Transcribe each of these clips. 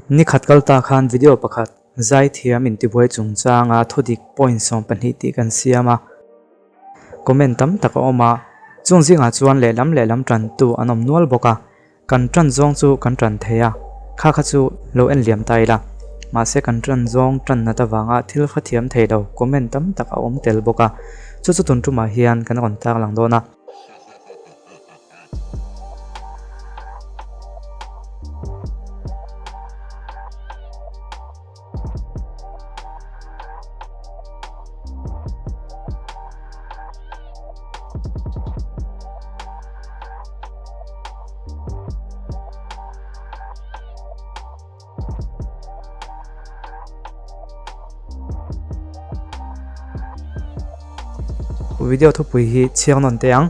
Nikhat kal ta khan video pakhat zaithiam intibuai chungchanga thudik point 12 tih kan siam a, comment tam tak a awm a, chung zingah chuan lehlam lehlam tantu an awm nual bawk a. Kan tan zawng chu kan tan thei a, kha kha chu lo en liam ta ila. Mahse kan tan zawng tan nat avanga thil kha thiam thei lo comment tam tak a awm tel bawk a, chu chu tun tumah hian kan rawn tar lang dawn a. Video thupui hi chhiang nawn teh ang.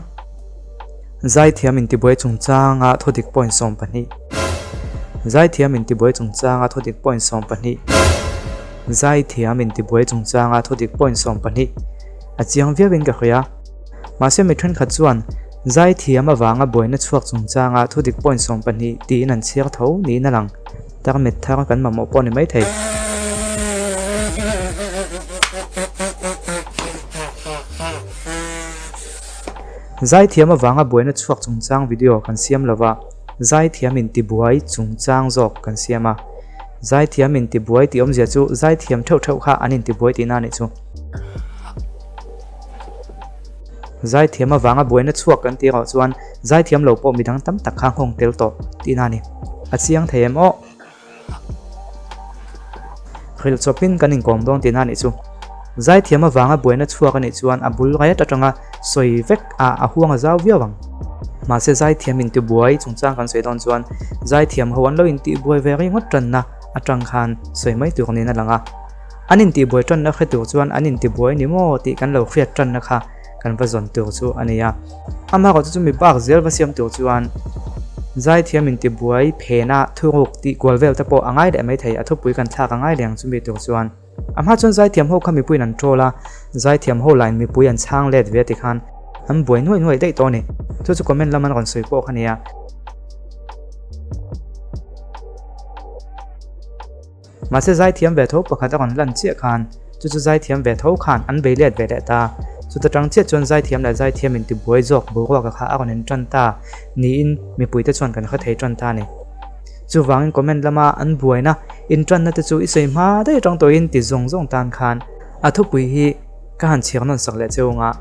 Zaithiam intibuai chungchanga thudik point 12. Zaithiam intibuai chungchanga thudik point 12. Zaithiam intibuai chungchanga thudik point 12. A chiang viauin ka hria. Mahse mi thenkhat chuan zaithiam avanga buaina chhuak chungchanga thudik point 12 tiin an chhiar tho niin a lang. Tarmit thar kan mamawh pawh a ni maithei. Zaithiam avanga buaina chhuak chungchang video kan siam lova, zaithiam intibuai chungchang zawk kan siam a. Zaithiam intibuai tih awmzia chu zaithiam theuh theuh kha an intibuai tihna a nih chu. Zaithiam avanga buaina chhuak kan tih erawh chuan zaithiam lo pawh midang tam tak kha nghawng tel tawh tihna a ni. A chiang thei em aw? Hrilh chawpin kan inkawm dawn tihna a nih chu. Zaithiam avanga buaina chhuak a nih chuan a bul ret atanga sawi vek a a huang a zau viau ang. Mahse zaithiam intibuai chungchang kan sawi dawn chuan zaithiam ho an lo intihbuai ve ringawt tanna atang khan sawi mai tur niin a lang a. An intihbuai tanna hre tur chuan an intibuai ni maw tih kan lo hriat tanna kha kan va zawn tur chu a ni a. Amaherawhchu chu mi bak zel va siam tur chuan zaithiam intibuai phena thuruk tih kual vel te pawh a ngai leh mai thei, a thupui kan thlak a ngai leh ang chumi tur chuan. A hma chuan zaithiam ho kha mipuiin an troll a, zaithiam ho lahin mipui an chhang let ve tikhan an buai nuaih nuaih daih tawh a ni. Chu chu comment lam an rawn sawi pawh kha nia. Mahse zaithiam ve tho pakhat a rawn lan chiah khan chu chu zaithiam ve tho khan an bei let ve leh ta. Chuta tang chiah chuan zaithiam leh zaithiam intibuai zawk boruaka kha a rawn intan ta niin mipuite chuan kan hre thei tan ta a ni. Chuvangin comment lama an buaina intanna te chu i sawi hma daih atang tawhin ti zawng zawng tan khan a thupui hi ka han chhiar nawn sak leh che ung a,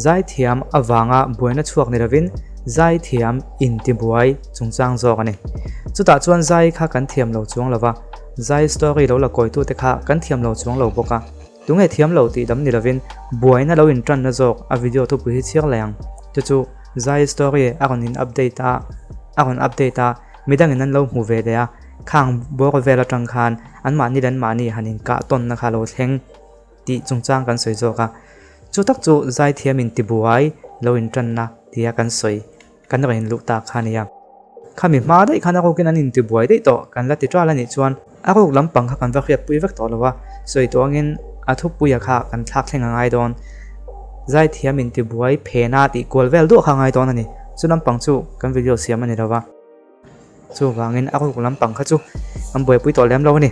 zaithiam avanga buaina chhuak ni lovin zaithiam intibuai chungchang zawk a ni. Chutah chuan zai kha kan thiam lo chuang lova, zai story lo la kawitute kha kan thiam lo chuang lo bawk a. Tunge thiam lo tih dam ni lovin buaina lo intanna zawk a video thupui hi chhiar leh ang. Chu chu zai story a rawn in update a, a rawn update a, midangin an lo hmu ve leh a, khang bawr vel atang khan anmahni leh anmahni han inkah tawnna kha lo thleng tih chungchang kan sawi zawk a. Chu tak chu zaithiam intibuai lo intanna tia kan sawi. Kan rawn inluh tak kha a nia. Khami hma daih khan a rukin an intibuai daih tawh kan la ti ṭal a nih chuan a ruk lampang kha kan va hriatpui vek tawh lo a, sawi tawh angin a thupuia kha kan thlak thleng a ngai dawn. Zaithiam intibuai phena tih kual vel duah kha a ngai dawn a ni. Chu lampang chu kan video siam a ni lo va. Chuvangin a ruk lampang kha chu kan buaipui tawh lem lo a ni.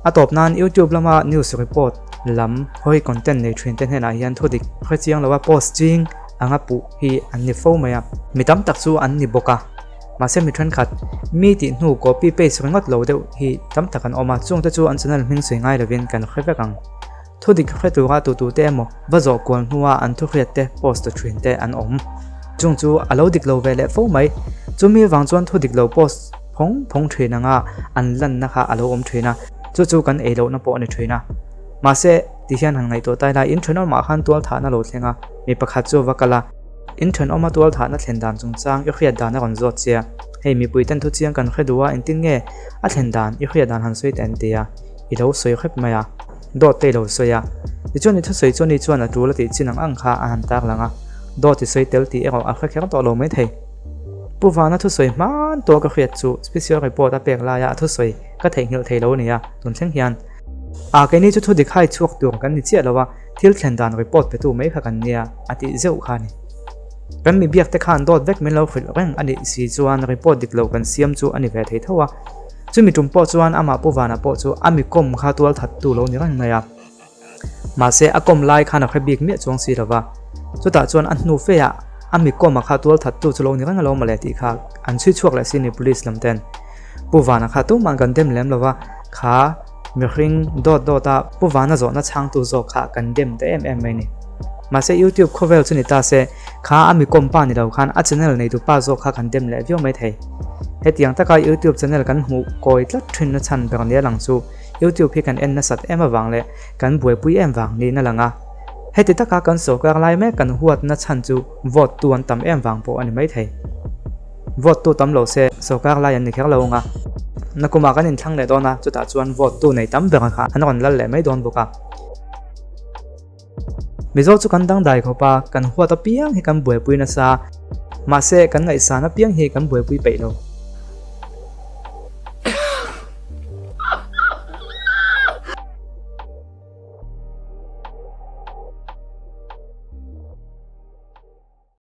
A tawp nan YouTube lama news report lam hawi content nei thin te hnenah hian thudik hre chiang loa post ching anga puh hi an ni fo mai a. Mi tam tak chu an ni bawk a, mahse mi thenkhat mi tih hnu copy paste ringawt lo deuh hi tam tak an awm a, chungte chu an channel hming sawi ngai lovin kan hre vek ang. Thudik hre tura tutute emaw va zawh kual hnua an thuhriat te post ta thin te an awm. Chung chu a lo dik lo ve leh fo mai. Chumi vang chuan thudik lo post phawng phawng thin anga an lanna kha a lo awm thin a, chu chu kan ei lohna pawh a ni thin a. Mahse, ti hian han ngaihtuah tai la, in thenawmah khan tual thahna lo thleng a, mi pakhat chu a va kal a. In thenawma tual thahna thlen dan chungchang i hriat dan a rawn zawt che a, hei mipuiten thuchiang kan hre duh a, engtin nge a thlen dan i hriat dan han sawi teh an ti a, i lo sawi hrep mai a. Dawt te i lo sawi a. Tichuan i thusawi chu ani chuan a tul a tih chin ang ang kha a han tar lang a. Dawt i sawi tel tih erawh a hre kher tawh lo mai thei. Pu Vana thusawi hman tawh ka hriat chu special report a pek laia a thusawi ka theihnghilh thei lo a ni a, tun thleng hian. A keini chu thudik hai chhuak tur kan ni chiah lo a, thil thlen dan report petu mai kha kan nia a tih zeuh kha a ni. Kan mi biak te khan dawt vek min lo hrilh reng a nih si chuan report dik lo kan siam chu a ni ve thei tho a. Chumi tum pawh chuan amah Pu Vana pawh chu a mi kawm kha tualthattu lo ni reng mai a. Mahse, a kawm lai khan a hre bik miah chuang si lova. Chutah chuan a hnu feah a mi kawm a kha tualthattu chu lo ni reng alo mawle tih kha an chhui chhuak leh si ni Police lam ten. Pu Vana kha tumah kan dem lem lova, kha mihring dawt dawt a Pu Vana zawhna chhangtu zawk kha kan dem ta em em mai ni. Mahse, YouTube khawvel chu ni ta se, kha a mi kawm pa ni lo khan a channel neitu pa zawk kha kan dem leh viau mai thei. Hetiang taka YouTube channel kan hmuh kawi tlat thin na chhan ber nia lang chu YouTube hi kan en nasat em avang leh kan buaipui em vang niin a lang a. Heti taka kan sawrkar lai mek kan huatna chhan chu vote tu an tam em vang pawh a ni maithei. Vote tu tam lo se sawrkar lai an ni kher lo ang a. Nakumah kan inthlang leh dawn a, chutah chuan vote tu nei tam ber kha an rawn lal leh mai dawn bawk a. Mizo chu kan dangdai khawp a, kan huat apiang hi kan buaipui nasa. Mahse, kan ngaihsan apiang hi kan buaipui peih lo.